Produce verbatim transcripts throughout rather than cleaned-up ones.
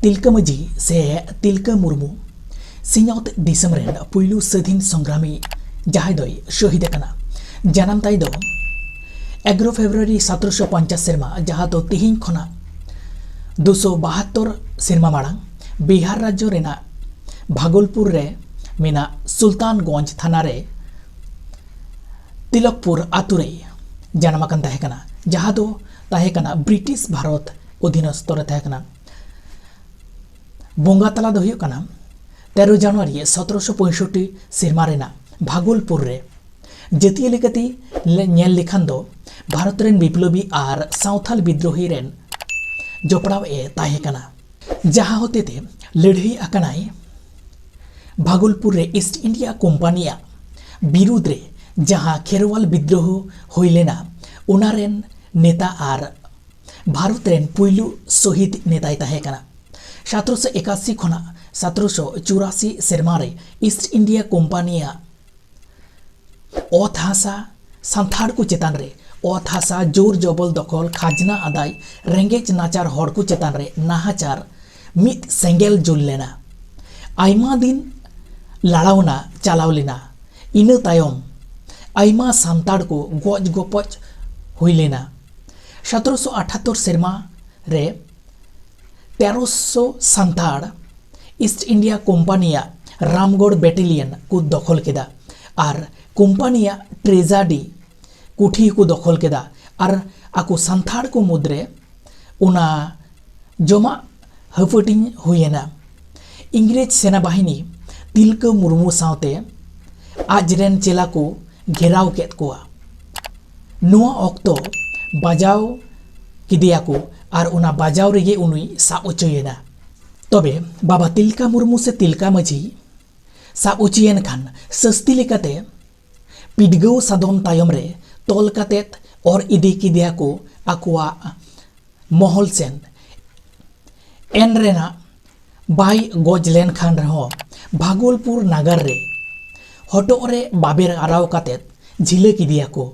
ᱛᱤᱞᱠᱟᱹ ᱢᱟᱹᱡᱷᱤ ᱥᱮ ᱛᱤᱞᱠᱟᱹ ᱢᱩᱨᱢᱩ ᱥᱤᱧᱚᱛ ᱫᱤᱥᱚᱢ ᱨᱮᱱ ᱯᱩᱭᱞᱩ ᱥᱟᱹᱫᱷᱤᱱ ᱥᱚᱝᱜᱨᱟᱢᱤ, ᱡᱟᱦᱟᱸᱭ ᱫᱚᱭ ᱥᱚᱦᱤᱫ ᱟᱠᱟᱱᱟ᱾ ᱡᱟᱱᱟᱢ ᱛᱟᱭ ᱫᱚ ᱮᱜᱟᱨᱚ ᱯᱷᱮᱵᱽᱨᱩᱣᱟᱨᱤ ᱥᱚᱛᱨᱚᱥᱚ ᱯᱚᱧᱪᱟᱥ ᱥᱮᱨᱢᱟ, ᱡᱟᱦᱟᱸ ᱫᱚ ᱛᱤᱦᱤᱧ ᱠᱷᱚᱱᱟᱜ ᱫᱩᱥᱚ ᱵᱟᱦᱟᱛᱛᱚᱨ ᱥᱮᱨᱢᱟ ᱢᱟᱲᱟᱝ ᱵᱤᱦᱟᱨ ᱨᱟᱡᱽᱡᱚ ᱨᱮᱱᱟᱜ ᱵᱷᱟᱜᱚᱞᱯᱩᱨ ᱨᱮ ᱢᱮᱱᱟᱜ ᱥᱩᱞᱛᱟᱱᱜᱚᱸᱡᱽ ᱛᱷᱟᱱᱟ ᱨᱮ ᱛᱤᱞᱚᱠᱯᱩᱨ ᱟᱛᱳ ᱨᱮᱭ ᱡᱟᱱᱟᱢ ᱟᱠᱟᱱ ᱛᱟᱦᱮᱸ ᱠᱟᱱᱟ, ᱡᱟᱦᱟᱸ ᱫᱚ ᱛᱟᱦᱮᱸ ᱠᱟᱱᱟ ᱵᱨᱤᱴᱤᱥ ᱵᱷᱟᱨᱚᱛ ᱚᱫᱷᱤᱱᱚᱥᱛᱚ ᱨᱮ ᱛᱟᱦᱮᱸ ᱠᱟᱱᱟ᱾ ᱵᱚᱸᱜᱟ ᱛᱟᱞᱟ ᱫᱚ ᱦᱩᱭᱩᱜ ᱠᱟᱱᱟ ᱛᱮᱨᱚ ᱡᱟᱱᱩᱣᱟᱨᱤ ᱥᱚᱛᱨᱚᱥᱚ ᱯᱚᱸᱭᱥᱚᱴᱴᱤ ᱥᱮᱨᱢᱟ ᱨᱮᱱᱟᱜ ᱵᱷᱟᱜᱚᱞᱯᱩᱨ ᱨᱮ᱾ ᱡᱟᱹᱛᱤᱭᱟᱹ ᱞᱮᱠᱟᱛᱮ ᱞᱮ-, ᱧᱮᱞ ᱞᱮᱠᱷᱟᱱ ᱫᱚ ᱵᱷᱟᱨᱚᱛ ᱨᱮᱱ ᱵᱤᱯᱞᱚᱵᱤ ᱟᱨ ᱥᱟᱶᱛᱟᱞ ᱵᱤᱫᱽᱨᱳᱦᱤ ᱨᱮᱱ ᱡᱚᱯᱲᱟᱣ ᱮ ᱛᱟᱦᱮᱸ ᱠᱟᱱᱟ, ᱡᱟᱦᱟᱸ ᱦᱚᱛᱮᱛᱮ ᱞᱟᱹᱲᱦᱟᱹᱭ ᱟᱠᱟᱱᱟᱭ ᱵᱷᱟᱜᱚᱞᱯᱩᱨ ᱨᱮ ᱤᱥᱴ ᱤᱱᱰᱤᱭᱟ ᱠᱳᱢᱯᱟᱱᱤᱭᱟᱜ ᱵᱤᱨᱩᱫᱽ ᱨᱮ, ᱡᱟᱦᱟᱸ ᱠᱷᱮᱨᱣᱟᱞ ᱵᱤᱫᱽᱨᱳᱦᱚ ᱦᱩᱭ ᱞᱮᱱᱟ, ᱚᱱᱟ ᱨᱮᱱ ᱱᱮᱛᱟ ᱟᱨ ᱵᱷᱟᱨᱚᱛ ᱨᱮᱱ ᱯᱩᱭᱞᱩ ᱥᱚᱦᱤᱫ ᱱᱮᱛᱟᱭ ᱛᱟᱦᱮᱸ ᱠᱟᱱᱟ᱾ ᱥᱚᱛᱨᱚᱥᱚ ᱮᱠᱟᱥᱤ ᱠᱷᱚᱱᱟᱜ ᱥᱚᱛᱨᱚᱥᱚ ᱪᱩᱨᱟᱥᱤ ᱥᱮᱨᱢᱟ ᱨᱮ ᱤᱥᱴ ᱤᱱᱰᱤᱭᱟ ᱠᱳᱢᱯᱟᱱᱤᱭᱟᱜ ᱚᱛ ᱦᱟᱥᱟ, ᱥᱟᱱᱛᱟᱲ ᱠᱚ ᱪᱮᱛᱟᱱ ᱨᱮ ᱚᱛ ᱦᱟᱥᱟ ᱡᱳᱨ ᱡᱚᱵᱚᱞ ᱫᱚᱠᱷᱚᱞ, ᱠᱷᱟᱡᱽᱱᱟ ᱟᱫᱟᱭ, ᱨᱮᱸᱜᱮᱡ ᱱᱟᱪᱟᱨ ᱦᱚᱲ ᱠᱚ ᱪᱮᱛᱟᱱ ᱨᱮ ᱱᱟᱦᱟᱪᱟᱨ ᱢᱤᱫ ᱥᱮᱸᱜᱮᱞ ᱡᱩᱞ ᱞᱮᱱᱟ᱾ ᱟᱭᱢᱟ ᱫᱤᱱ ᱞᱟᱲᱟᱣᱱᱟ ᱪᱟᱞᱟᱣ ᱞᱮᱱᱟ᱾ ᱤᱱᱟᱹ ᱛᱟᱭᱚᱢ ᱟᱭᱢᱟ ᱥᱟᱱᱛᱟᱲ ᱠᱚ ᱜᱚᱡ ᱜᱚᱯᱚᱡ ᱦᱩᱭ ᱞᱮᱱᱟ᱾ ᱥᱚᱛᱨᱚᱥᱚ ᱟᱴᱷᱟᱛᱛᱚᱨ ᱥᱮᱨᱢᱟ ᱨᱮ ᱛᱮᱨᱚᱥᱚ ᱥᱟᱱᱛᱟᱲ ᱤᱥᱴ ᱤᱱᱰᱤᱭᱟ ᱠᱳᱢᱯᱟᱱᱤᱭᱟᱜ ᱨᱟᱢᱜᱚᱲ ᱵᱮᱴᱟᱞᱤᱭᱚᱱ ᱠᱚ ᱫᱚᱠᱷᱚᱞ ᱠᱮᱫᱟ ᱟᱨ ᱠᱳᱢᱯᱟᱱᱤᱭᱟᱜ ᱴᱨᱮᱡᱟᱨᱤ ᱠᱩᱴᱷᱤ ᱦᱚᱸᱠᱚ ᱫᱚᱠᱷᱚᱞ ᱠᱮᱫᱟ ᱟᱨ ᱟᱠᱚ ᱥᱟᱱᱛᱟᱲ ᱠᱚ ᱢᱩᱫᱽᱨᱮ ᱚᱱᱟ ᱡᱚᱢᱟᱜ ᱦᱟᱹᱯᱟᱹᱴᱤᱧ ᱦᱩᱭᱮᱱᱟ᱾ ᱤᱝᱨᱮᱡᱽ ᱥᱮᱱᱟ ᱵᱟᱦᱤᱱᱤ ᱛᱤᱞᱠᱟᱹ ᱢᱩᱨᱢᱩ ᱥᱟᱶᱛᱮ ᱟᱡ ᱨᱮᱱ ᱪᱮᱞᱟ ᱠᱚ ᱜᱷᱮᱨᱟᱣ ᱠᱮᱫ ᱠᱚᱣᱟ᱾ ᱱᱚᱣᱟ ᱚᱠᱛᱚ ᱵᱟᱡᱟᱣ ᱠᱮᱫᱮᱭᱟ ᱠᱚ ᱟᱨ ᱚᱱᱟ ᱵᱟᱡᱟᱣ ᱨᱮᱜᱮ ᱩᱱᱤ ᱥᱟᱵ ᱚᱪᱚᱭᱮᱱᱟ᱾ ᱛᱚᱵᱮ ᱵᱟᱵᱟ ᱛᱤᱞᱠᱟ ᱢᱩᱨᱢᱩ ᱥᱮ ᱛᱤᱞᱠᱟ ᱢᱟᱹᱡᱷᱤ ᱥᱟᱵ ᱚᱪᱚᱭᱮᱱ ᱠᱷᱟᱱ ᱥᱟᱹᱥᱛᱤ ᱞᱮᱠᱟᱛᱮ ᱯᱤᱰᱜᱟᱹᱣ ᱥᱟᱫᱚᱢ ᱛᱟᱭᱚᱢ ᱨᱮ ᱛᱚᱞ ᱠᱟᱛᱮᱫ ᱚᱨ ᱤᱫᱤ ᱠᱮᱫᱮᱭᱟ ᱠᱚ ᱟᱠᱚᱣᱟᱜ ᱢᱚᱦᱚᱞ ᱥᱮᱱ᱾ ᱮᱱ ᱨᱮᱱᱟᱜ ᱵᱟᱭ ᱜᱚᱡ ᱞᱮᱱᱠᱷᱟᱱ ᱨᱮᱦᱚᱸ ᱵᱷᱟᱜᱚᱞᱯᱩᱨ ᱱᱟᱜᱟᱨ ᱨᱮ ᱦᱚᱴᱚᱜ ᱨᱮ ᱵᱟᱵᱮᱨ ᱟᱨᱟᱣ ᱠᱟᱛᱮᱫ ᱡᱷᱤᱞᱟᱹ ᱠᱮᱫᱮᱭᱟ ᱠᱚ᱾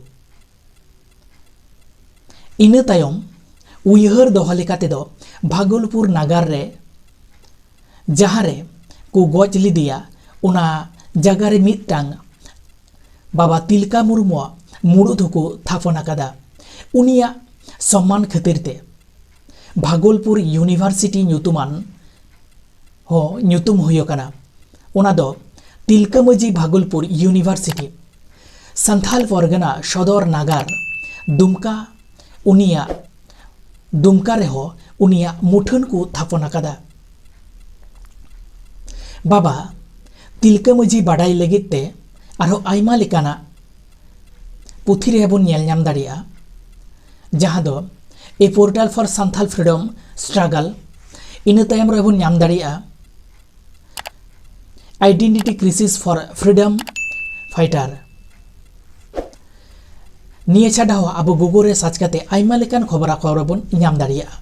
ᱤᱱᱟᱹ ᱛᱟᱭᱚᱢ ᱩᱭᱦᱟᱹᱨ ᱫᱚᱦᱚ ᱞᱮᱠᱟ ᱛᱮᱫᱚ ᱵᱷᱟᱜᱚᱞᱯᱩᱨ ᱱᱟᱜᱟᱨ ᱨᱮ ᱡᱟᱦᱟᱸ ᱨᱮ ᱠᱚ ᱜᱚᱡ ᱞᱮᱫᱮᱭᱟ, ᱚᱱᱟ ᱡᱟᱭᱜᱟ ᱨᱮ ᱢᱤᱫᱴᱟᱝ ᱵᱟᱵᱟ ᱛᱤᱞᱠᱟ ᱢᱩᱨᱢᱩᱣᱟᱜ ᱢᱩᱲᱩᱫ ᱦᱚᱸᱠᱚ ᱛᱷᱟᱯᱚᱱ ᱟᱠᱟᱫᱟ᱾ ᱩᱱᱤᱭᱟᱜ ᱥᱚᱢᱢᱟᱱ ᱠᱷᱟᱹᱛᱤᱨ ᱛᱮ ᱵᱷᱟᱜᱚᱞᱯᱩᱨ ᱤᱭᱩᱱᱤᱵᱷᱟᱨᱥᱤᱴᱤ ᱧᱩᱛᱩᱢᱟᱱ ᱦᱚᱸ ᱧᱩᱛᱩᱢ ᱦᱩᱭ ᱟᱠᱟᱱᱟ᱾ ᱚᱱᱟ ᱫᱚ ᱛᱤᱞᱠᱟᱹ ᱢᱟᱹᱡᱷᱤ ᱵᱷᱟᱜᱚᱞᱯᱩᱨ ᱤᱭᱩᱱᱤᱵᱷᱟᱨᱥᱤᱴᱤ, ᱥᱟᱱᱛᱷᱟᱞ ᱯᱚᱨᱜᱟᱱᱟ ᱥᱚᱫᱚᱨ ᱱᱟᱜᱟᱨ ᱫᱩᱢᱠᱟ, ᱩᱱᱤᱭᱟᱜ ᱫᱩᱢᱠᱟ ᱨᱮᱦᱚᱸ ᱩᱱᱤᱭᱟᱜ ᱢᱩᱴᱷᱟᱹᱱ ᱠᱚ ᱛᱷᱟᱯᱚᱱ ᱟᱠᱟᱫᱟ᱾ ᱵᱟᱵᱟ ᱛᱤᱞᱠᱟᱹ ᱢᱟᱹᱡᱷᱤ ᱵᱟᱰᱟᱭ ᱞᱟᱹᱜᱤᱫ ᱛᱮ ᱟᱨᱦᱚᱸ ᱟᱭᱢᱟ ᱞᱮᱠᱟᱱᱟᱜ ᱯᱩᱛᱷᱤ ᱨᱮᱦᱚᱸ ᱵᱚᱱ ᱧᱮᱞ ᱧᱟᱢ ᱫᱟᱲᱮᱭᱟᱜᱼᱟ, ᱡᱟᱦᱟᱸ ᱫᱚ A Portal for Santhal Freedom Struggle, ᱤᱱᱟᱹ ᱛᱟᱭᱚᱢ ᱨᱮᱦᱚᱸ ᱵᱚᱱ ᱧᱟᱢ ᱫᱟᱲᱮᱭᱟᱜᱼᱟ Identity Crisis for Freedom Fighter᱾ ᱱᱤᱭᱟᱹ ᱪᱷᱟᱰᱟ ᱦᱚᱸ ᱟᱵᱚ Google ᱨᱮ search ᱠᱟᱛᱮ ᱟᱭᱢᱟ ᱞᱮᱠᱟᱱ ᱠᱷᱚᱵᱚᱨᱟ ᱠᱷᱚᱵᱚᱨ ᱵᱚᱱ ᱧᱟᱢ ᱫᱟᱲᱮᱭᱟᱜᱼᱟ᱾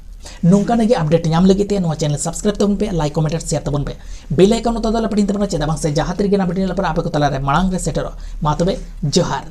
ᱱᱚᱝᱠᱟᱱᱟᱜ ᱜᱮ update ᱧᱟᱢ ᱞᱟᱹᱜᱤᱫ ᱛᱮ ᱱᱚᱣᱟ channel subscribe ᱛᱟᱵᱚᱱ ᱯᱮ, like, comment ᱟᱨ share ᱛᱟᱵᱚᱱ ᱯᱮ, bell icon ᱚᱛᱟ ᱫᱚ ᱟᱞᱚ ᱯᱮ ᱦᱤᱲᱤᱧ ᱛᱟᱵᱚᱱᱟ, ᱪᱮᱫᱟᱜ ᱵᱟᱝ ᱥᱮ ᱡᱟᱦᱟᱸ ᱛᱤᱨᱮᱜᱮ update ᱧᱮᱞ ᱯᱚᱨᱮ ᱟᱯᱮ ᱠᱚ ᱛᱟᱞᱟᱨᱮ ᱢᱟᱲᱟᱝ ᱨᱮ ᱥᱮᱴᱮᱨᱚᱜᱼᱟ᱾ ᱢᱟ ᱛᱚᱵᱮ ᱡᱚᱦᱟᱨ᱾